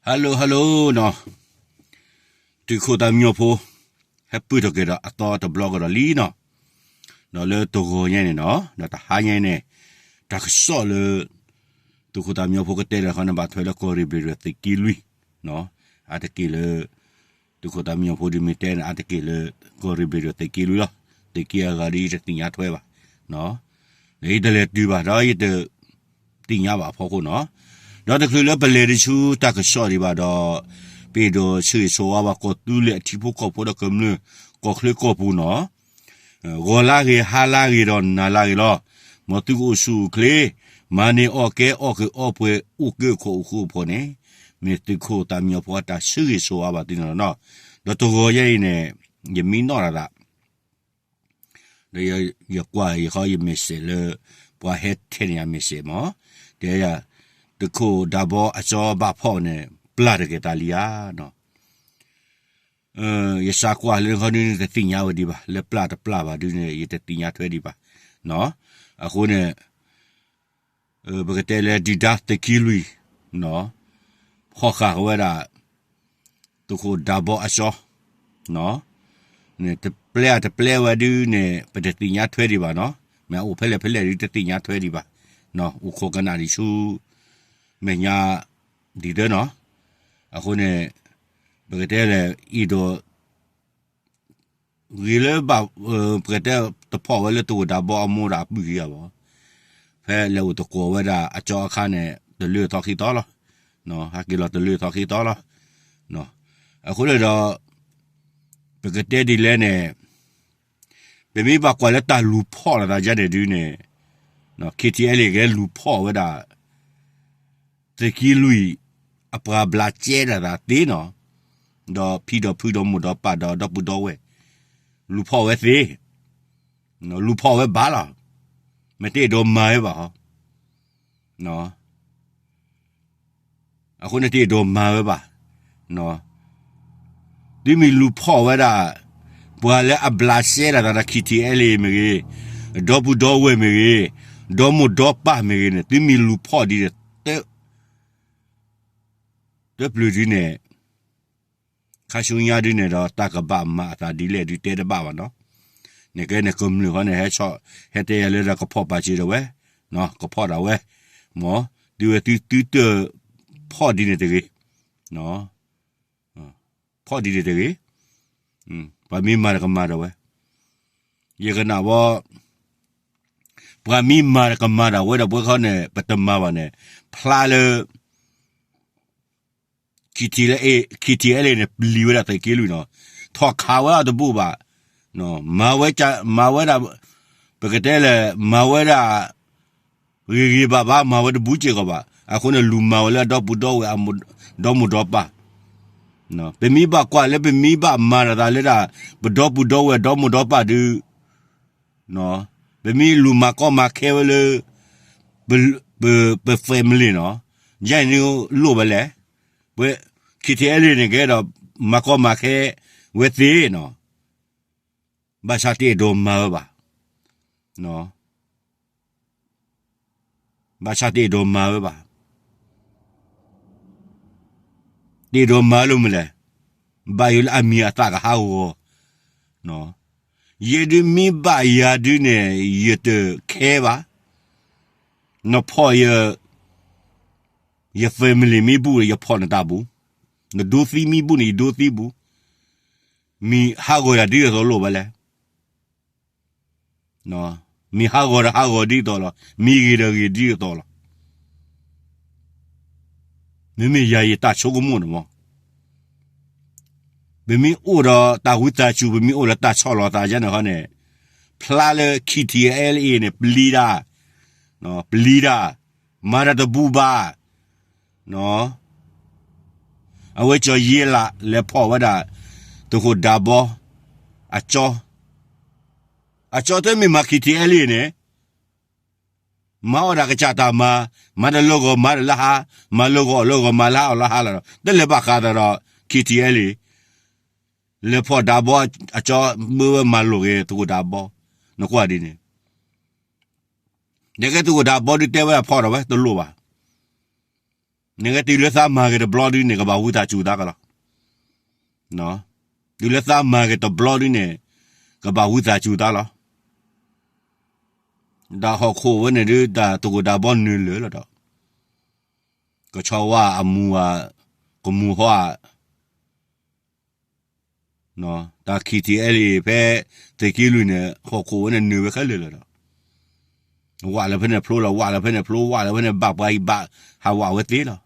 Hello hello နီၤ, သုးခိၣ်သးမံညီၤဖိ ဟဲပုၢ်ထီၣ်က့ၤဒီးအသီတဘျီကဒီးလံနီၤ, ဒီးလၢတဂီၤညါန့ၣ်နီၤ ဒီးတဟါညါန့ၣ် တၢ်ကစီၣ်လၢ သုးခိၣ်သးမံညီၤဖိကတဲဒီးခီန့ၣ် ဘၣ်ထွဲလၢကီၢ်ရ့ၣ်ဘ့ၣ်ဒိၣ်သုးက့လွံၢ်နီၤ, အါတက့ၢ်လၢ သုးခိၣ်သးမံညီၤဖိဒုးမ့ၢ်တဲန့ၣ် အါတက့ၢ်လၢ ကီၢ်ရ့ၣ်ဘ့ၣ်ဒိၣ်သုးက့လွံၢ်လီၤ, သုးက့အဂၤဒီးယတသ့ၣ်ညါထွဲဘၣ်နီၤ, ယတလဲၤတုၤဘၣ် ဒီးယတ သ့ၣ်ညါဘၣ်အဖီခိၣ်နီၤ, ဒီးတချုးလၢပလဲၤတဆူတၢ်ကစီၣ်ဒံးဘၣ်ဒီး ပအဲၣ်ဒိးဆၢဂ့ၤဆၢဝါဘၣ်ကီၢ်သူလ့ၤအထံဖိကီၢ်ဖိဒီးကမျၢၢ်ကီၢ်ချၢကီၢ်ပူၤနီၤ, ဂီၤလၢဂ့ၤ ဟါလၢဂ့ၤဒီးနၤလၢဂ့ၤလီၤ, မ်သုကအိၣ်ဆူၣ်အိၣ်ချ့, မၤန့ၢ်အီၣ်ကဲ အီၣ်က့ၤအီပှဲၤ အိၣ်က့ၤအခီၣ်အိၣ်ဃူအိၣ်ဖိးန့ၣ် မ့ၢ်သုးခိၣ်သးမံညီၤဖိအတၢ်ဆၢဂ့ၤဆၢဝါဘၣ်သုန့ၣ်လီၤနီၤ, ဒီးတဂီၤညါအံၤန့ၣ် ယမံနီၣ်တၢ်သး ဒီးယကွၢ်ယဃီယ message လၢ ပှၤဟဲထဲန့ၣ်ယၤ message မး, တဲယၤ သုးခိၣ်ဒးဘီအကၠီဘၣ်ဖီၣ်န့ၣ် ပျၢ်တက့ၤသးလံဧါနီၤ, ယစးကွၢ်လၢခီဒုန့ၣ် တသ့ၣ်ညါဝဲဒံးဘၣ် လၢပျၢ်တပျၢ်ဘၣ်ဒုန့ၣ် ယတသ့ၣ်ညါထွဲဒံးဘၣ်နီၤ, အဃိန့ၣ် ပကတဲလၢဒုၣ်ဒါသုးက့လွံၢ်နီၤ, ဖီၣ်ဃာ်က့ၤဝဲဒၣ် သုးခိၣ်ဒးဘီအကၠီနီၤ, တပျဲအတပျဲဝဲဒုန့ၣ် ပတသ့ၣ်ညါထွဲဒံးဘၣ်နီၤ, မ့ၢ်အိၣ်ဖဲလဲၣ်ဖဲလဲၣ်ဒုတသ့ၣ်ညါထွဲဒံးဘၣ်, အိၣ်ခိးကနၣ်ဒံးဆူ မဲာ်ညါဒ်သိးနီၤ, အဃိန့ၣ် ပကတဲလဲၣ် အဲၣ်ဒိး ဂ့ၤလၢဘၣ် ပကတဲတဖီၣ်ဝဲလၢသုးခိၣ်ဒးဘီအမိၢ်ဒီးအပုၢ်ဂ့ၤဧါဘၣ်, ဖဲလဲၤအိၣ်သကိးဝဲဒၣ်အကၠီအခါန့ၣ် တလၢသီခံသီလီၤ, ဟဲက့ၤလီၤတလၢသီခံသီလီၤ, အဃိန့ၣ်ဒီး ပကတဲဒ်လဲၣ်န့ၣ် ပမ့ၢ်ဘၣ်ကွၢ်လၢတၢ်လူၤဖီၣ်လိာ်သးယါန့ၣ်ဒုန့ၣ် KTLA ကဲလူၤဖီၣ်ဝဲဒၣ် သုးက့လွံၢ် အပှၤဘျးကဲဒၣ်သးသ့နီၤ, ဒီးဖံဒီးဖုဒီးမိၢ်ဒီးပၢ်ဒီးဒီပုၢ်ဒီဝဲၢ် လူၤဖီၣ်ဝဲသ့, လူၤဖီၣ်ဝဲဘၣ်လီၤ, မ့ၢ်တအဲၣ်ဒိးမၤဝဲဘၣ်ဟီ, အဃိန့ၣ်တအဲၣ်ဒိးမၤဝဲဘၣ်, သုမ့ၢ်လူၤဖီၣ်ဝဲဒၣ် ပှၤလၢအဘျးကဲဒၣ်သးဒီး KTLA မ့ၢ်ဂ့ၤ, ဒီပုၢ်ဒီဝဲၢ်မ့ၢ်ဂ့ၤ, ဒီမိၢ်ဒီပၢ်မ့ၢ်ဂ့ၤန့ၣ် သုမ့ၢ်လူၤဖီၣ်ဒ်န့ၣ် တပျုၤဒုန့ၣ် ခါဆူညါဒုန့ၣ်ဒီး တၢ်ကဘၣ်မၤအသးဒ်လဲၣ်ဒုတဲတဘၣ်ဘၣ်နီၤ, န့ၣ်ကဲန့ၣ်ကမျၢၢ်ဃီန့ၣ် ဟဲဆီၣ် ဟဲတဲယၤလၢဒီးကဖီၣ်ပာ်စၢၤဒီးဝဲ, ကဖီၣ်ဒၣ်ဝဲ, မ်သုဝဲသုသုတဖီၣ်ဒ်န့ၣ်တဂ့ၤ, ဖီၣ်ဒ်န့ၣ်တဂ့ၤ, ပှၤမ့ၢ်မၤဒီးကမၤဒၣ်ဝဲ, ယကနၣ်ဝဲ ပှၤမ့ၢ်မၤဒီးကမၤဒၣ်ဝဲဒီးပဝဲခီန့ၣ် ပတမၤဘၣ်န့ၣ် ဖျါလၢ KTLA, KTLA န့ၣ် ပျံၤဝဲဒၣ်သုးက့လွံၢ်နီၤ, ထီၣ်ခးဝဲအီၤတဘူၣ်ဘၣ်, မၤဝဲ, မၤဝဲဒၣ်, ပကတဲလဲၣ် မၤဝဲဒၣ် ဂ့ၤဂ့ၤဘၣ်ဘၣ် မၤဝဲတဘူၣ်စ့ၢ်ကီးဘၣ်, အဃိန့ၣ် လူၤမၤဝဲလၢအဒီပုၢ်ဒီဝဲၢ် ဒီမိၢ်ဒီပၢ်, ပမ့ၢ်ဘၣ်ကွၢ်လၢပမ့ၢ်ဘၣ်မၤတၢ်သးလၢဒၣ် ပဒီပုၢ်ဒီဝဲၢ် ဒီမိၢ်ဒီပၢ်ဒု ပမ့ၢ်လူၤမၤကီမၤခဲဝဲလၢ ပ, ပ, ပ family နီၤ, ယဲန့ၣ်လိၣ်ဝဲလဲၣ်, ပ KTLA န့ၣ်ကဲဒီး မၤကီမၤခဲဝဲသ့နီၤ, ဘၣ်ဆၣ်တအဲၣ်ဒိးမၤဝဲဘၣ်, ဘၣ်ဆၣ်တအဲၣ်ဒိးမၤဝဲဘၣ်, တအဲၣ်ဒိးမၤလၢမနုၤလဲၣ်, ဘၣ်ယိၣ်လၢအမံၤအသၣ်ကဟးဂီၤ, ယဲဒုမ့ၢ်ဘၣ်ယၤဒုန့ၣ် ယတခဲဘၣ်, နဖီၣ်ယ ယ family မ့ၢ်ဘူၣ် ယဖီၣ်နတၢ်ဘူၣ်, နဒိသံမ့ၢ်ဘူၣ်န့ၣ် ယဒိသံဘူၣ်, မ့ၢ်ဟးဂီၤတၢ်ဒ်သိးလိၣ်ဘၣ်လဲၣ်, မ့ၢ်ဟးဂီၤဒီးဟးဂီၤဒ်သိးလီၤ, မ့ၢ်ဂ့ၤဒီးဂ့ၤဒ်သိးလီၤ, မ့မ့ၢ်ယၤယတၢ်ဆိကမိၣ်န့ၣ်မး ပမ့ၢ်အိၣ်ဒီးတၢ်ဝံသးစူၤ ပမ့ၢ်အိၣ်ဒီးတၢ်ဆီၣ်လီၤသးယါန့ၣ်ခီန့ၣ်, ဖျါလၢ KTLA န့ၣ် ပျံၤတၢ်, ပျံၤတၢ်, မၤတၢ်တဘူၣ်ဘၣ်, အဝဲကၠီၤယ့လး လဲၤဖီၣ်ဝဲဒၣ် သုးခိၣ်ဒးဘီ အကၠီ, အကၠီတမ့ၢ်မၤ KTLA န့ၣ် မၤအီၣ်ဒၣ်ကစၢ်တၢ်မၤ, မၤတၢ်လၢဂီၤမၤတၢ်လၢဟါ, မၤလၢဂီၤအီၣ်လၢဂီၤမၤလၢဟါအီၣ်လၢဟါလီၤ, တလဲၤဘၣ်ဃးသးဒီး KTLA, လဲၤဖီၣ်ဒးဘီအကၠီ မ့ၢ်ဝဲမၤလိာ်က့ၤသုးခိၣ်ဒးဘီ, နကွၢ်ဒ်န့ၣ်, ဒ်ကဲသုးခိၣ်ဒးဘီဒုတဲဝဲအဖီၣ်ဒီးဝဲတလိၣ်ဘၣ် နကဲတုၤလၢသးမၤဂ့ၤတဘျီဒုန့ၣ် ကဘၣ်ဝံသးစူၤသးကလီၤ. တုၤလၢသးမၤဂ့ၤတဘျီဒုန့ၣ် ကဘၣ်ဝံသးစူၤသးလီၤ. တၢ်ဟီၣ်ခိၣ်ဝဲန့ၣ်ဒု တၢ်သကိးတၢ်ဘီနုာ်လၢာ်လီၤဒီး ကဆီဝါအမူၤဧါ, ကမူၤဟီဧါ, တၢ်ခံထံအဲလံ ဖဲသုးက့လွံၢ်န့ၣ် ဟီၣ်ခိၣ်ဝဲန့ၣ်နုာ်ဝဲခဲလၢာ်လီၤဒီး ဝးလၢဖဲန့ၣ်ဖျိလီၤ, ဝးလၢဖဲန့ၣ်ဖျိ, ဝးလၢဖဲန့ၣ်ဘၣ်ပှၤဟံၣ်ဘၣ် ဟးဝးဝဲသ့လီၤ.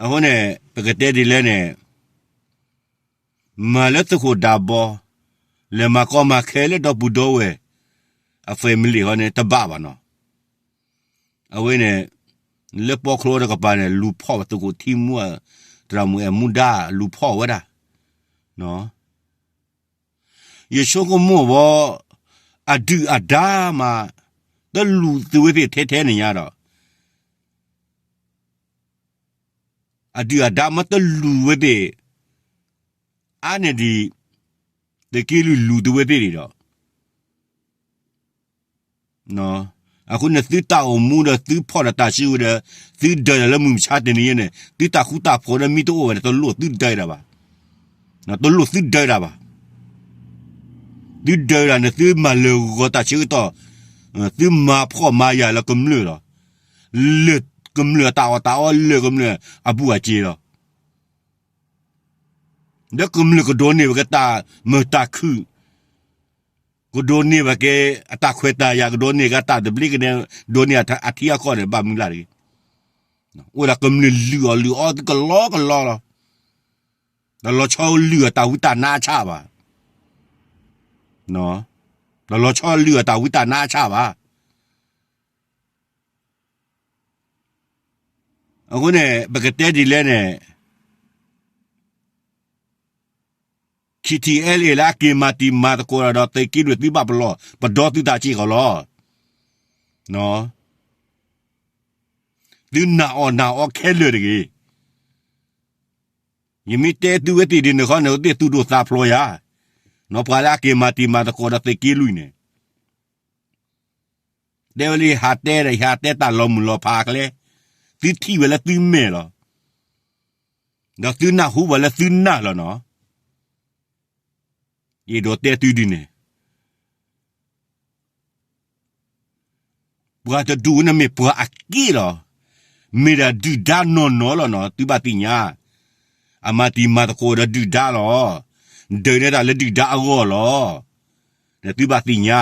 အဃိန့ၣ် ပကတဲဒ်လဲၣ်န့ၣ် မၤလၢသုးခိၣ်ဒၢဘီ, လဲၤမၤကီမၤခဲလၢဒီပုၢ်ဒီဝဲၢ် အ family ဃီန့ၣ် တဘၣ်ဘၣ်နီၤ. အဝဲန့ၣ် လၢပီချိတကပၤန့ၣ် လူၤဖီၣ်ဝဲသုးခိၣ်ထံမူ သရၣ်မုၣ်အဲၣ်မူဒါ လူၤဖီၣ်ဝဲဒၣ် ယဆိကမိၣ်ဘီ အဒုၣ်အဒါမး တလူၤသုဝဲသ့ၣ်ထဲထဲန့ၣ်ညါဒီး အဒုၣ်အဒါမးတလူၤဝဲသ့ၣ် အါန့ၢ်ဒံး သုးက့လွံၢ်လူၤသုဝဲသ့ၣ်ဒံးဒီး အဃိန့ၣ်သုတၢ်အိၣ်မူဒီးသုဖီၣ်ဒီးတၢ်စုဝဲဒီး သုဒၢးတၢ်လၢမုၢ်မဆါတနံၤအံၤန့ၣ် သုတၢ်ဃူတၢ်ဖိးဒီးမ့ၢ်တအိၣ်ဝဲန့ၣ် တလိၣ်သုဒၢးတၢ်ဘၣ်. တလိၣ်သုဒၢးတၢ်ဘၣ်. သုဒၢးတၢ်န့ၣ် သုမၤလၢာ်ဂီၤတၢ်ဆၢကတီၢ်, သုမၤဖှီၣ်မၤယာ်လၢကမျၢၢ်လီၤ. လၢာ်ကမျၢၢ်အတၢ်အီၣ်တၢ်အီ လၢာ်ကမျၢၢ်အဘူးအစ့လီၤ. ဒီးကမျၢၢ်ကဒိးန့ၢ်ဝဲကတၢ်မုာ်တၢ်ခုၣ်, ကဒိးန့ၢ်ဝဲက့ၤအတၢ်ခွဲးတၢ်ယာ်, ကဒိးန့ၢ်က့ၤအတၢ်သဘျ့ကဒဲ, ဒိးန့ၢ်အထံအကီၢ်န့ၣ် ဘၣ်မနုၤလဲၣ်တဂ့ၤ. အိၣ်ဒၣ်ကမျၢၢ်လုၢ်အီၣ်လုၢ်အီသုကလီကလီလီၤ. တလီၤဆီလုၢ်အတၢ်ဝံတၢ်နါအဆၣ်ဘၣ်. တလီၤဆီလုၢ်အတၢ်ဝံတၢ်နါအဆၣ်ဘၣ်. အဃိန့ၣ် ပကတဲဒ်လဲၣ်န့ၣ် ခံထံအဲလံ လၢအက့ၤမၤတံၤမၤသကိးဒီးသုးက့လွံၢ် သုဘၣ်ပလီၢ်ပဒီသုသးစ့ၢ်ကီးလီၤ. သုနာ်အီၣ်နာ်အီခဲလၢာ်တဂ့ၤ. ယမ့ၢ်တဲသုဝဲသ့ၣ်ဒ်န့ၣ်ခီန့ၣ် သ့ၣ်သူၣ်ဒိၣ်သးဖျိးယၤ, ပှၤလၢအက့ၤမၤတံၤမၤသကိးဒီးသုးက့လွံၢ်န့ၣ် တဲဝဲလၢယဟးတဲဒီး ယဟးတဲတၢ်လီၤမုၢ်လီၤဖးအကျဲ, သုထံၣ်ဝဲလၢသုမဲာ်လီၤ. ဒီးသုနၢ်ဟူဘၣ်လၢသုနၢ်လီၤနီၤ. ယအဲၣ်ဒိးတဲသုဒ်န့ၣ်, ပှၤတဒူၣ်န့ၣ်မ့ၢ်ပှၤအက့ၢ်လီၤ. မ့ၢ်ဒၣ်ဒုၣ်ဒါနီၢ်နီၢ်လီၤနီၤ, သုဘၣ်သ့ၣ်ညါ. အမၤတံၤမၤသကိးဒီးဒုၣ်ဒါလီၤ. ဒၢးန့ၢ်တၢ်လၢဒုၣ်ဒါအဂီၢ်လီၤ. သုဘၣ်သ့ၣ်ညါ.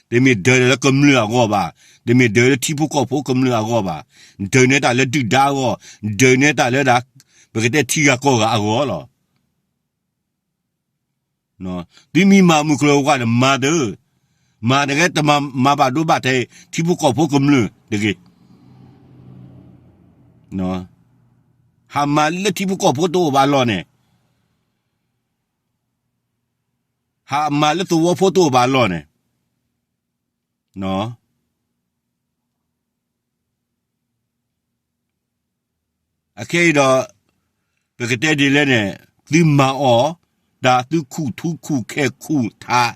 တမ့ၢ်ဒၢးလၢကမျၢၢ်အဂီၢ်ဘၣ်, တမ့ၢ်ဒၢးလၢထံဖိကီၢ်ဖိကမျၢၢ်အဂီၢ်ဘၣ်, ဒၢးန့ၢ်တၢ်လၢဒုၣ်ဒါအဂီၢ်, ဒၢးန့ၢ်တၢ်လၢဒၣ် ပကတဲထံဂၤကီၢ်ဂၤအဂီၢ်လီၤ. သုမ့ၢ်မၤမုၢ်ကျိၤဝဲၤကွာ်န့ၣ်မၤသ့, မၤတဂ့ၤ, တမၤဘၣ်ဒိဘၣ်ထံး ထံဖိကီၢ်ဖိကမျၢၢ်တဂ့ၤ. ဟးမၤလၢထံဖိကီၢ်ဖိတအိၣ်ဘၣ်အလီၢ်န့ၣ်, ဟးမၤလၢသဝီဖိတအိၣ်ဘၣ်အလီၢ်န့ၣ် အခဲအံၤဒီး ပကတဲဒ်လဲၣ်န့ၣ်, သုမၤအီၣ် တၢ်သုခူၣ်ထူခူၣ်ခဲခူၣ်ထး,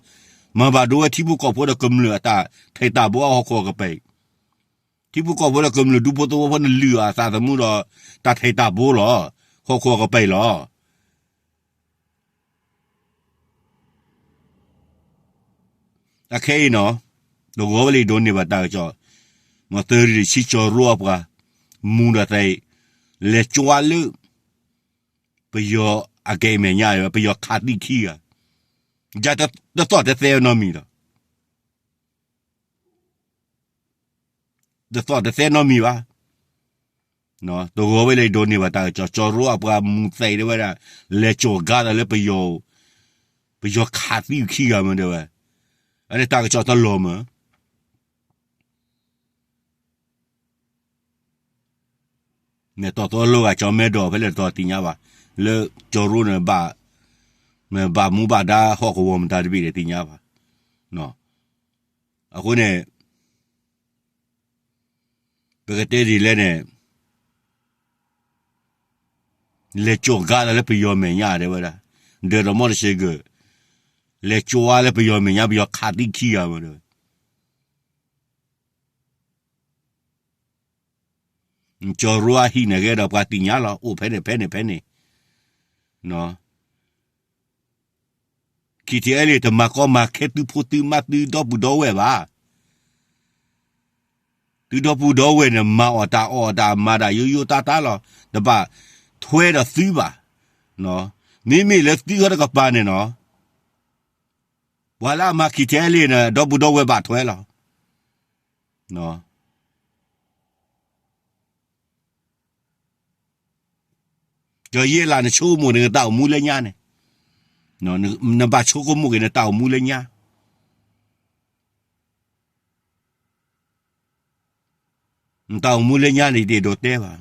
မၤဘၣ်ဒိဝဲထံဖိကီၢ်ဖိဒီးကမျၢၢ်အတၢ်ထဲးတၢ်ဘိအဟီၣ်ခိၣ်အကပၤအံၤ, ထံဖိကီၢ်ဖိဒီးကမျၢၢ်ဒူဖိသဝီဖိန့ၣ်လုၢ်အသးသမူဒီး တၢ်ထဲးတၢ်ဘိလီၤ. ဟီၣ်ခိၣ်အကပၤအံၤလီၤ. အခဲအံၤနီၤ, တဂီၤဝဲလၢယဒိးန့ၢ်ဘၣ်တၢ်ကစီၣ်, မ့ၢ်သၢရံၣ်ဆံကၠီရိအပှၤ မူဒီးသဲးအံၤ လဲၤကၠီဝါလၢ ပယီၤအကဲမဲာ်ညါ, ပယီၤခးသံခံဂၤ, ယတသီၣ်တသဲနီတမံၤဒီး တသီၣ်တသဲနီတမံၤဘၣ်. တဂီၤဝဲလၢယဒိးန့ၢ်ဘၣ်တၢ်ကစီၣ်, ကၠီရိအပှၤမူသဲးတဲဝဲဒၣ်, လဲၤကၠီၤကါဒီးလၢပယီၤ, ပယီၤခးသံခံဂၤမ့ၢ်တဲဝဲ, အန့ၣ်တၢ်ကစီၣ်တလီၤမ့ၢ် မ့ၢ်တီၢ်သီလိဂၤကၠီၤမဲဒီးဖဲလဲၣ်တသ့ၣ်ညါဘၣ်, လၢကၠီၤရိန့ၣ် ဘၣ်မူဘၣ်ဒါဟီၣ်ကဝီၤမတၤတဘ့ၣ်ဒီးသ့ၣ်ညါဘၣ်. အဃိန့ၣ် ပကတဲဒ်လဲၣ်န့ၣ်, လဲၤကၠီၤကါဒီးလၢပယီၤမဲာ်ညါတဲဝဲဒၣ်, ဒၢးဒီးမီတစဲးကၢး, လဲၤကၠီၤဝါလၢပယီၤမဲာ်ညါ, ပယီၤခးသံခံဂၤမ့ၢ်တဲဝဲ. ကၠီၤရိအဟံၣ်န့ၣ်ဂ့ၤဒီး ပှၤသ့ၣ်ညါလီၤ, အိၣ်ဖဲန့ၣ်ဖဲန့ၣ်ဖဲန့ၣ်. ခံထံအဲလ့ၣ် တမၤကီမၤခဲသုဖိသုမါသုဒီပုၢ်ဒီဝဲၢ်ဘၣ်. သုဒီပုၢ်ဒီဝဲၢ်န့ၣ် မၤအီၣ်တၢ်အီၣ်တၢ်မၤတၢ်ယိယိတၢ်တၢ်လီၤ. တဘၣ်ထွဲဒီးသုဘၣ်. မ့မ့ၢ်လၢသုဟီတကပၤန့ၣ်နီၤ, ပှၤလၢအမၤခံထံအဲလ့ၣ်န့ၣ် ဒီပုၢ်ဒီဝဲၢ်ဘၣ်ထွဲလီၤ. ကၠီၤယဲၢ်လး နဆိကမိၣ်န့ၣ် နတၢ်အိၣ်မူလၢညါန့ၣ်, နဘၣ်ဆိကမိၣ်က့ၤနတၢ်အိၣ်မူလၢညါ, နတၢ်အိၣ်မူလၢညါန့ၣ် ယတအဲၣ်ဒိးတဲဘၣ်.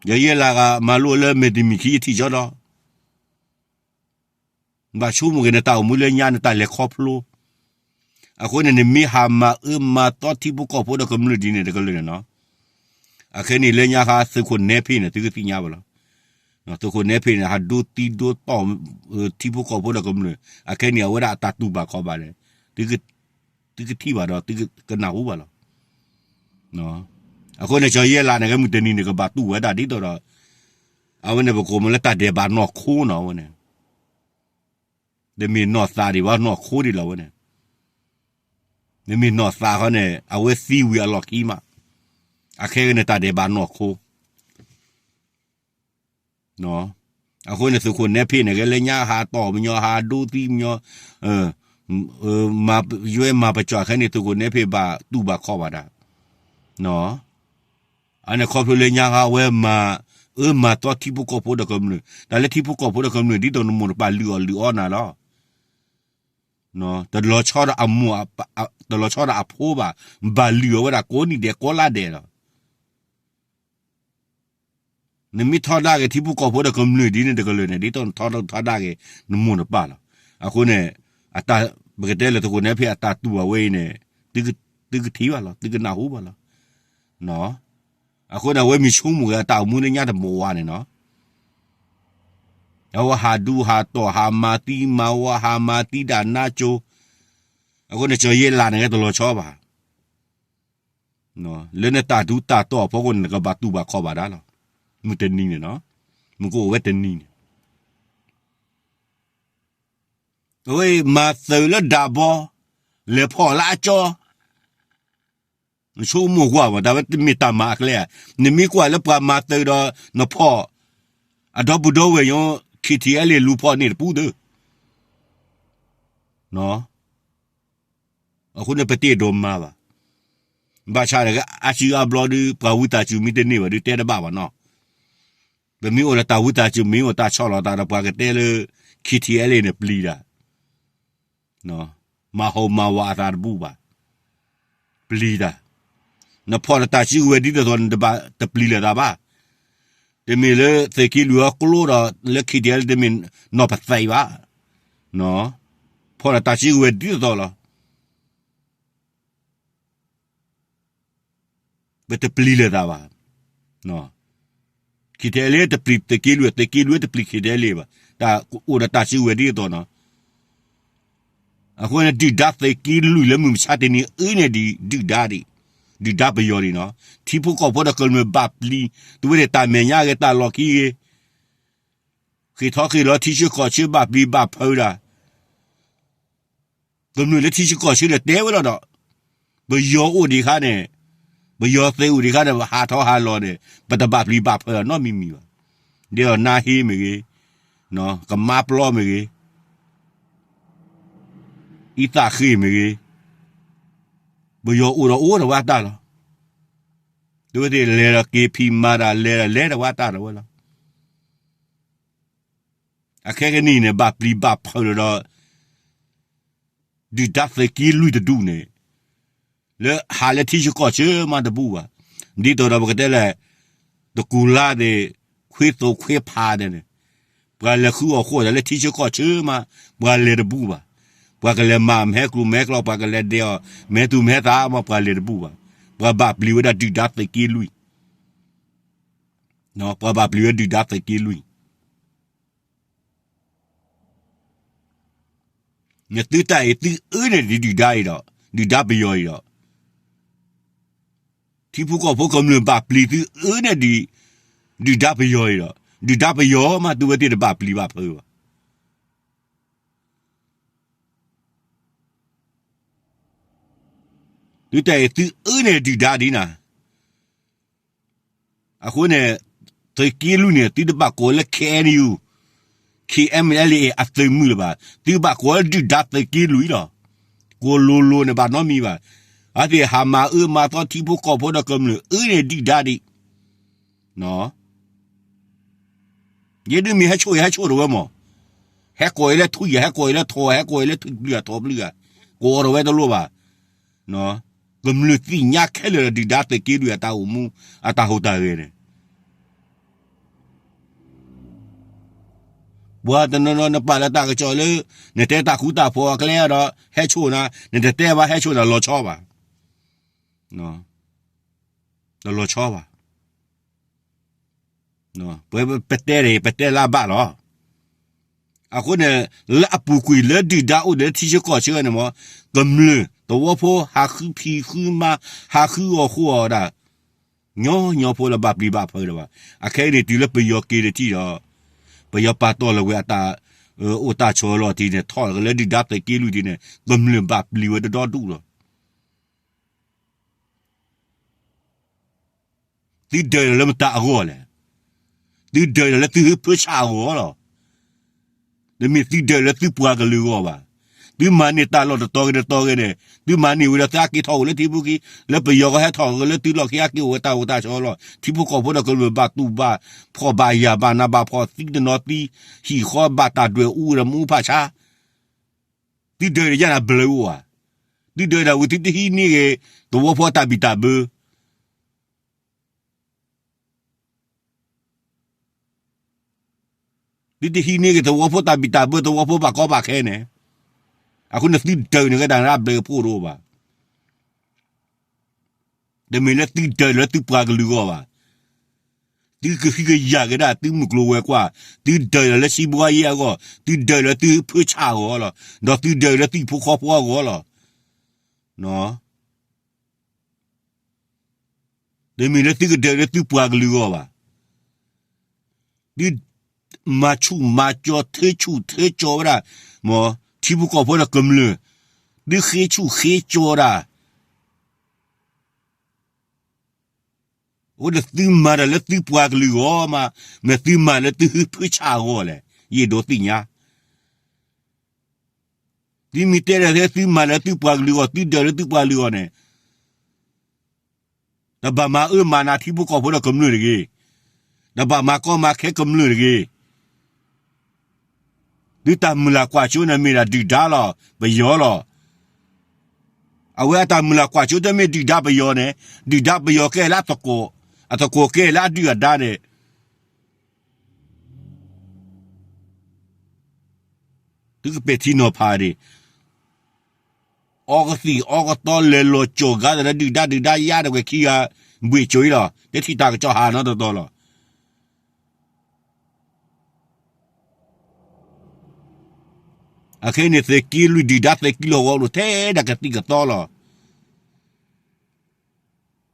ကၠီၤယဲၢ်လးဂၤ မၤလိလၢမဲာ်တမံၤခံ ယထံၣ်ကၠီဒီး နဘၣ်ဆိကမိၣ်က့ၤနတၢ်အိၣ်မူလၢညါ နတၢ်လဲၤခီဖျိ. အဃိန့ၣ် နမ့ၢ်ဟးမၤအၢမၤသီထံဖိကီၢ်ဖိဒီးကမျၢၢ်ဒ်န့ၣ်တကလုာ်န့ၣ်နီၤ, အခဲန့ၣ်လၢညါခါ သုးခိၣ်နဲဖ့န့ၣ် သုကသ့ၣ်ညါဘၣ်လီၤ. သုးခိၣ်နဲဖ့န့ၣ် ဟးဒိသံဒိသီၣ် ထံဖိကီၢ်ဖိဒီးကမျၢၢ်, အခဲန့ၣ် အဝဲဒၣ်အတၢ်တူၢ်ဘၣ်ခီၣ်ဘၣ်န့ၣ် သုကထံၣ်ဘၣ်ဒီး သုကနၢ်ဟူဘၣ်လီၤ. အဃိန့ၣ် ကၠီၤယဲၢ်လးန့ၣ် ဂဲၤမုၢ်တနံၤန့ၣ် ကဘၣ်တူၢ်ဝဲဒၣ်ဒ်သိးဒီး အဝဲန့ၣ် ပကိးမ့ၢ်လၢတၢ်ဒဲးဘးနီၢ်ခိနီၤ အဝဲန့ၣ် တမ့ၢ်နီၢ်သးဒံးဘၣ် နီၢ်ခိဒံးလီၤ အဝဲန့ၣ်. နမ့ၢ်နီၢ်သးခီန့ၣ် အဝဲသံဝံၤအလီၢ်ခံမး, အခဲကနံၣ်တၢ်ဒဲးဘးနီၢ်ခိ. အဃိန့ၣ် သုးခိၣ်နဲဖ့န့ၣ် ဂဲၤလၢညါဟးတီၢ်မညီ ဟးဒိသံမညီ ယွဲမၤပကၠီၣ်ခဲန့ၣ် သုးခိၣ်နဲဖ့ဘၣ်တူၢ်ဘၣ်ခီၣ်ဘၣ်ဒၣ်. အန့ၣ်ခီဖျိလၢညါဟးဝဲမၤအၢမၤသီထံဖိကီၢ်ဖိဒီးကမျၢၢ်, တၢ်လၢထံဖိကီၢ်ဖိဒီးကမျၢၢ် ဒ်သိးနမိၢ်နပၢ်လုၢ်အီၣ်လုၢ်အီနၤလီၤ. တလီၤဆီဒီးအမိၢ်, တလီၤဆီဒီးအဖိဘၣ်, ဘၣ်လုၢ်အီၣ်ဝဲဒၣ်ကိးနံၣ်ဒဲးကိးလါဒဲးလီၤ. နမ့ၢ်ထီဒါက့ၤထံဖိကီၢ်ဖိဒီးကမျၢၢ်ဒ်န့ၣ်တကလုာ်န့ၣ် ဒ်သိးနထီဒါက့ၤနမိၢ်နပၢ်လီၤ. အဃိန့ၣ် အတၢ်ပကတဲလၢသုးခိၣ်နဲဖ့အတၢ်တူၢ်အဝဲအံၤန့ၣ် သုကထံၣ်ဘၣ်လီၤ, သုကနၢ်ဟူဘၣ်လီၤ. အဃိန့ၣ် အဝဲမ့ၢ်ဆိကမိၣ်က့ၤအတၢ်အိၣ်မူလၢညါတဘိဝါန့ၣ်နီၤ, အဝဲဟးဒူဟးတီၢ် ဟးမၤသံမၤဝီ ဟးမၤသံဒၣ်နါကၠိ, အဃိန့ၣ် ကၠီၤယဲၢ်လးန့ၣ် ဂဲၤတလီၤဆီဘၣ်. လၢနတၢ်ဒူတၢ်တီၢ်အဖီခိၣ်န့ၣ် နကဘၣ်တူၢ်ဘၣ်ခီၣ်ဘၣ်ဒၣ်လီၤ. မုၢ်တနံၤန့ၣ်နီၤ, မုၢ်ကအိၣ်ဝဲတနံၤန့ၣ် အဝဲမၤသုးလၢဒၣ်ဘီ, လဲၤဖီၣ်လၢအကၠီ, နဆိကမိၣ်ကွၢ်မး တၢ်ဝဲတမ့ၢ်တၢ်မၤအကျဲဧါ. နမ့ၢ်ကွၢ်လၢပှၤမၤသုးဒီးနဖီၣ်, အဒီပုၢ်ဒီဝဲၢ်ညိ ခံထံအဲလ့ၣ်လူၤဖီၣ်န့ၢ်တပူၤသု အဃိန့ၣ် ပတအဲၣ်ဒိးမၤဘၣ်. ဘၣ်ဆၣ်န့ၣ် အါစုအါဘျီဒုး ပှၤဝံသးစူၤမ့ၢ်တန့ၢ်ဘၣ်ဒုး တဲတဘၣ်ဘၣ်နီၤ. ပမ့ၢ်အိၣ်ဒီးတၢ်ဝံသးစူၤ မ့ၢ်အိၣ်တၢ်ဆီၣ်လီၤသးဒီး ပှၤကတဲလၢ ခံထံအဲလ့ၣ်န့ၣ် ပျံၤတၢ်, မၤဟီၣ်မၤဝးအသးတဘူၣ်ဘၣ်, ပျံၤတၢ်. နဖီၣ်ဒီးတၢ်စုကဝဲၤဒ်သိးသိး နတဘၣ်တပျံၤလၢၤသးဘၣ်. တမ့ၢ်လၢသုးက့လွံၢ်အကျိဒီး လၢခံထံအဲလ့ၣ် တမ့ၢ်နီၢ်ပသဲးဘၣ်. ဖီၣ်ဒီးတၢ်စုကဝဲၤဒ်သိးသိးလီၤ. ပတပျံၤလၢၤသးဘၣ်. ခံထံအဲလ့ၣ်တပျံၤသုးက့လွံၢ်, သုးက့လွံၢ်တပျံၤခံထံအဲလ့ၣ်ဘၣ်. တၢ်အိၣ်ဒီးတၢ်စုကဝဲၤဒ်သိးနီၤ. အဃိန့ၣ် ဒုၣ်ဒါသုးက့လွံၢ်လၢမုၢ်မဆါတနံၤအံၤန့ၣ်ဒံး ဒုၣ်ဒါဒံး, ဒုၣ်ဒါပယီၤဒံးနီၤ. ထံဖိကီၢ်ဖိဒီးကမျၢၢ်ဘၣ်ပျံၤ, သုဝဲန့ၣ်တၢ်မဲာ်ညါဂ့ၤ တၢ်လီၢ်ခံဂ့ၤ, ဃ့ၢ်ထီၣ်ဃ့ၢ်လီၤထံဆၢကီၢ်ဆၢ ဘၣ်ပျံၤဘၣ်ဖုးဒၣ် ကမျၢၢ်လၢထံဆၢကီၢ်ဆၢဒီးတဲဝဲလီၤဒီး, ပယီၤအိၣ်ဒံးခါန့ၣ်, ပယီၤသုးအိၣ်ဒံးခါန့ၣ် ဟးထီၣ်ဟးလီၤန့ၣ် ပတဘၣ်ပျံၤဘၣ်ဖုးနီတမံၤမံၤဘၣ်. ဒ်သိးနါဟ့မ့ၢ်ဂ့ၤ, ကမါပျီမ့ၢ်ဂ့ၤ, အံသၣ်ဃ့ၢ်မ့ၢ်ဂ့ၤ, ပယီၤအိၣ်ဒီးအိၣ်ဒီးဝဲတၢ်လီၤ. တုၤဝဲသ့ၣ်လဲၤဒီးက့ၤဖံးမၤတၢ်လဲၤဒီးလဲၤဒီးဝဲတၢ်လီၤဝဲလီၤ. အခဲကနံၣ်န့ၣ် ဘၣ်ပျံၤဘၣ်ဖုးလီၤဒီး ဒုၣ်ဒါသုးက့လွံၢ်တဒူၣ်န့ၣ်, လၢဟးလၢထံဆၢကီၢ်ဆၢမးတဘူၣ်ဘၣ်. ဒ်သိးဒီးပကတဲလဲၣ်, တကူၤလါသ့ၣ်, ခွ့သိးခွ့ဖးသ့ၣ်န့ၣ်, ပှၤလဲၤဃုအီၣ်ဃုအီတၢ်လၢထံဆၢကီၢ်ဆၢမး, ပှၤလဲၤတဘူၣ်ဘၣ်. ပှၤကလဲၤမၤမဟဲကျိၤမဟဲကျီ, ပှၤကလဲၤဒဲးအီၤ မဟဲသူၣ်မဟဲသးမး, ပှၤလဲၤတဘူၣ်ဘၣ်. ပှၤဘၣ်ပျံၤဝဲဒၣ်ဒုၣ်ဒါသုးက့လွံၢ် ပှၤဘၣ်ပျံၤဝဲဒၣ်ဒုၣ်ဒါသုးက့လွံၢ်. နသုတၢ်အံၤသုအၢန့ၣ်ဒံးဒုၣ်ဒါအံၤဒီး, ဒုၣ်ဒါပယီၤအံၤဒီး ထံဖိကီၢ်ဖိကမျၢၢ်ဘၣ်ပျံၤသုအၢန့ၢ်ဒံး ဒုၣ်ဒါပယီၤအံၤဒီး ဒုၣ်ဒါပယီၤမး သုဝဲသ့ၣ်တဘၣ်ပျံၤဘၣ်ဖုးဘၣ်. သုတၢ်အံၤသုအၢန့ၢ်ဒုၣ်ဒါဒ်နၤ အဃိန့ၣ် သုးက့လွံၢ်န့ၣ် သုတဘၣ်ကိးလၢ K N U, K N L A အသုးမုၢ်လၢၤဘၣ်. သုဘၣ်ကိးလၢဒုၣ်ဒါသုးက့လွံၢ်လီၤ. ကိးလိၤလိၤန့ၣ်ဘၣ်နီတမံၤဘၣ်. အဝဲသ့ၣ်ဟးမၤအၢမၤသီထံဖိကီၢ်ဖိဒီးကမျၢၢ်အၢန့ၢ်ဒုၣ်ဒါဒံး ယဲဒုးမ့ၢ်ဟဲဆိၣ်ဂ့ၤဟဲဆိၣ်တဝဲမး, ဟဲကိးအံၤလၢထွံၣ်ဧါ, ဟဲကိးအံၤလၢထိၣ်ဧါ, ဟဲကိးအံၤလၢထွံၣ်ပျုၢ်ဧါ, ထိၣ်ပျုၢ်ဧါ, ကိးအီၤတဝဲတလိၣ်ဘၣ်. ကမျၢၢ်သ့ၣ်ညါခဲလၢာ်ဒီးဒုၣ်ဒါသုးက့လွံၢ်အတၢ်အိၣ်မူ အတၢ်ဟူးတၢ်ဂဲၤန့ၣ် ပှၤတနီၤနီၤနပာ်လၢတၢ်ကစီၣ်လၢ နတဲတၢ်ဃူတၢ်ဖိးအကျဲဒီး ဟဲဆိၣ်နၤ, နတတဲဘၣ်ဟဲဆိၣ်နၤလီၤဆီဘၣ်. တလီၤဆီဘၣ်. ပဝဲပတဲန့ၣ် ပတဲလၢအဘၣ်လီၤ. အဃိန့ၣ် လၢအပူၤကွံာ်လၢဒုၣ်ဒါအိၣ်ဒီးလၢထံဆၢကီၢ်ဆၢန့ၣ်မး ကမျၢၢ်သဝီဖိဟးဃုဖံးဃုမၤ ဟးဃုအီၣ်ဃုအီၣ်ဒၣ် ညီညီဖိလၢဘၣ်ပျံၤဘၣ်ဖုးလၢၤဘၣ်. အခဲအံၤန့ၣ်တုၤလၢပယီၤက့ၤတထံၣ်ဒီး ပယီၤပာ်တီၢ်လီၤဝဲအတၢ်အိၣ်တၢ်ဆိးလီၢ်ထံန့ၣ် ထီၣ်က့ၤလၢဒုၣ်ဒါသုးက့လွံၢ်ထံန့ၣ် ကမျၢၢ်ဘၣ်ပျံၤဝဲတဒီဒူၣ်လီၤ. သုဒၢးဒီးလၢမတၤအဂီၢ်လဲၣ်. သုဒၢးဒီးလၢသုဟၢဖၢဆးအဂီၢ်လီၤ. တမ့ၢ်သုဒၢးလၢသုပှၤကလုာ်အဂီၢ်ဘၣ်. သုမၤန့ၢ်တၢ်လီၢ်တတီၤဂ့ၤတတီၤဂ့ၤန့ၣ် သုမၤန့ၢ်ဝဲဒီးသုဟဲက့ၤထီၣ်အိၣ်လၢထံဖိခံ လၢပယီၤကဟဲထီၣ်က့ၤလၢသုလီၢ်ခံ ဟဲက့ၤအိၣ်ဝဲတၢ်အိၣ်တၢ်ဆိးလီၢ် ထံဖိကီၢ်ဖိဒီးကမျၢၢ်ဘၣ်တူၢ်ဘၣ်ဖှီၣ်ဘၣ်ယာ်ဘၣ်နးဘၣ်ဖှီၣ်သံတနီၤသံ ဟံၣ်ဃီဘၣ်တၢ်ဒွဲၣ်အူဒီးမူဖးဆါ သုဒၢးဒီးယဲၢ်နၤဘျၢအိၣ်ဧါ. သုဒၢးဒၣ်ဝံၤသုတဟံးန့ၢ်ဂ့ၤ သဝီဖိတၢ်ဘံၣ်တၢ်ဘၢ သုတဟံးန့ၢ်ဂ့ၤသဝီဖိတၢ်ဘံၣ်တၢ်ဘၢ သဝီဖိဘၣ်ကီဘၣ်ခဲန့ၣ် အဃိန့ၣ်သုဒၢးန့ၣ်ကဲဒၣ်နဘျၢဖှိၣ်တအိၣ်ဘၣ်. တမ့ၢ်လၢသုဒၢးလၢသုပှၤကလုာ်အဂီၢ်ဘၣ်. သုကဟုကယာ်က့ၤဒၣ်သုမုၢ်ကျိၤဝဲၤကွာ်, သုဒၢးလၢလၢစံဘှါယဲအဂီၢ်, သုဒၢးလၢသုဖၢဆးအဂီၢ်လီၤ. ဒီးသုဒၢးလၢသုဖိဃီဖိအဂီၢ်လီၤ. တမ့ၢ်လၢသုကဒၢးလၢသုပှၤကလုာ်အဂီၢ်ဘၣ်. သုမၤဆူၣ်မၤကၠီ ထၢဆူၣ်ထၢကၠီဝဲဒၣ် ထံဖိကီၢ်ဖိဒီးကမျၢၢ်, သုဃ့ဆူၣ်ဃ့ကၠီဒၣ် အိၣ်ဒီးသုမၤတၢ်လၢသုပှၤကလုာ်အဂီၢ်မး, မ့ၢ်သုမၤလၢသုဟၢဖၢဆးအဂီၢ်လဲၣ်, ယအဲၣ်ဒိးသ့ၣ်ညါ. သုမ့ၢ်တဲဒီးသု သုမၤလၢသုပှၤကလုာ်အဂီၢ်, သုဒၢးလၢသုပှၤကလုာ်အဂီၢ်န့ၣ် တဘၣ်မၤအၢမၤနးထံဖိကီၢ်ဖိဒီးကမျၢၢ်တဂ့ၤ. တဘၣ်မၤကီမၤခဲကမျၢၢ်တဂ့ၤ. သုတၢ်မုၢ်လၢ်ကွၢ်စိန့ၣ်မ့ၢ်ဒၣ်ဒုၣ်ဒါလီၤ, ပယီၤလီၤ. အဝဲအတၢ်မုၢ်လၢ်ကွၢ်စိတမ့ၢ်ဒုၣ်ဒါပယီၤန့ၣ်, ဒုၣ်ဒါပယီၤကဲလၢအသကိး, အသကိးကဲလၢအဒုၣ်အဒါန့ၣ် သုကပဲာ်ထံနီၤဖးဒံး, အီကသံၣ်အီကသီလဲၤလီၤကၠီၣ်ဂၤဒီးဒုၣ်ဒါဒုၣ်ဒါယါဒီးဝဲခံဂၤ, ဘှ့ၣ်ကၠိအံၤလီၤ, တထံၣ်တၢ်ကစီၣ်ဟးနီတတီၤလီၤ. အခဲအံၤန့ၣ် သုးက့လွံၢ်ဒုၣ်ဒါသုးက့လွံၢ်ဂီၤလိာ်ထဲဒၣ်ကသံၣ်ကသီလီၤ.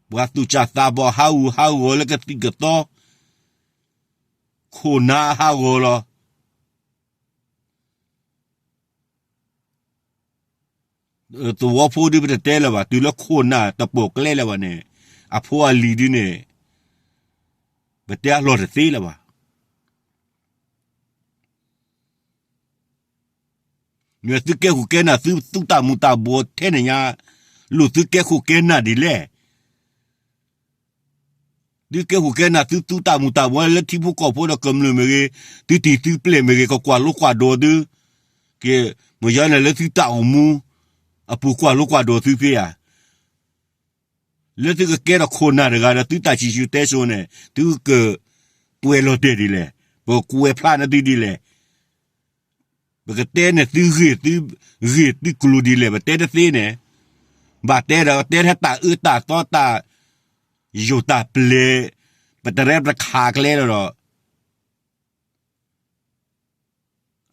ပှၤသူၣ်စၢ်သးဘီၣ်ဟးဂူာ်ဟးဂီၤလၢကသံၣ်ကသီ, ခိၣ်နၢ်ဟးဂီၤလီၤ. သဝီဖိဒုးပတတဲလၢၤဘၣ်, တုၤလၢခိၣ်နၢ်တပိာ်ကျဲလၢၤဘၣ်န့ၣ်, အဖိအလံၤဒုးန့ၣ်, ပတဲအလီၢ်တသ့လၢၤဘၣ်. မ့ၢ်သုကဲခိၣ်ကဲနၢ်သုသူတၢ်မူၤတၢ်ဘှီးထဲန့ၣ်ညါ, လိၣ်သုကဲခိၣ်ကဲနၢ်ဒ်လဲၣ်. သုကဲခိၣ်ကဲနၢ်သုသူတၢ်မူၤတၢ်ဘှီးလၢထံဖိကီၢ်ဖိဒီးကမျၢၢ်မ့ၢ်ဂ့ၤ, သုတံၤသုပျဲၢ်မ့ၢ်ဂ့ၤ, ကကွၢ်လိကွၢ်ဒိးသု, ကဲ, မ့ၢ်ယါန့ၣ်လၢသုတၢ်အိၣ်မူ, အပူၤကွၢ်လိကွၢ်ဒိးသုသ့ဧါ. လၢသုကကဲထီၣ်ခိၣ်နၢ်တဂၤဒီးသုတၢ်စံၣ်စိၤတဲစိၤန့ၣ် သုကကွဲးလီၤတဲာ်ဒ်လဲၣ်, ပကကွဲးဖျါန့ၢ်သုဒ်လဲၣ်. ပကတဲန့ၢ်သုဂ့ၢ်သု, ဂ့ၢ်သုကျိၤဒ်လဲၣ်, ပတဲတသ့န့ၣ်, ဘၣ်တဲဒီးတဲထဲတၢ်အၢတၢ်သီတၢ်ယိာ်တၢ်ပျဲၤ, ပတရဲပတခးကျဲလီၤဒီး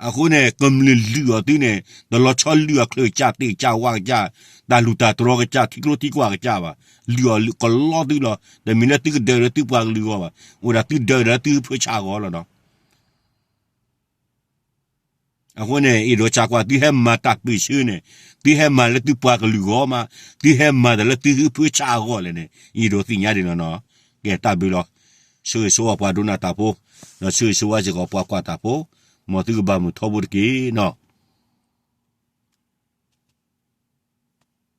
အဃိန့ၣ် ကမျၢၢ်လုၢ်အီၤသုန့ၣ် တလီၤဆီလုၢ်အီၤချၢကစၢ် တ့ၢ်ကစၢ်ဝါကစၢ် တၢ်လူၢ်တၢ်တြီၤကစၢ် ထံကျိထံကွၢ်ကစၢ်ဘၣ်. လုၢ်အီၤကလီသုလီၤ. တမ့ၢ်လၢသုကဒၢးဒီးသုပှၤကလုာ်အဂီၢ်ဘၣ်. အိၣ်ဒၣ်သုဒၢးဒီးသုဟၢဖၢဆးအဂီၢ်လီၤနီၤ. အဃိန့ၣ် အဲၣ်ဒိးစံးကွၢ် သုဟဲမၤတၢ်ပၢၢ်ဆၢန့ၣ် သုဟဲမၤလၢသုပှၤကလုာ်အဂီၢ်မး, သုဟဲမၤတၢ်လၢသုဟၢဖၢဆးအဂီၢ်လဲၣ်န့ၣ် အဲၣ်ဒိးသ့ၣ်ညါဒံးလီၤနီၤ. ကဲတၢ်ဘျုးလီၤ. ဆၢဂ့ၤဆၢဝါပှၤဒိကနၣ်တၢ်ဖိ, ဒီးဆၢဂ့ၤဆၢဝါစ့ၢ်ကီးပှၤကွၢ်တၢ်ဖိ, မ်သုကဘၣ်မုာ်ထီဘိတက့ၢ်နီၤ.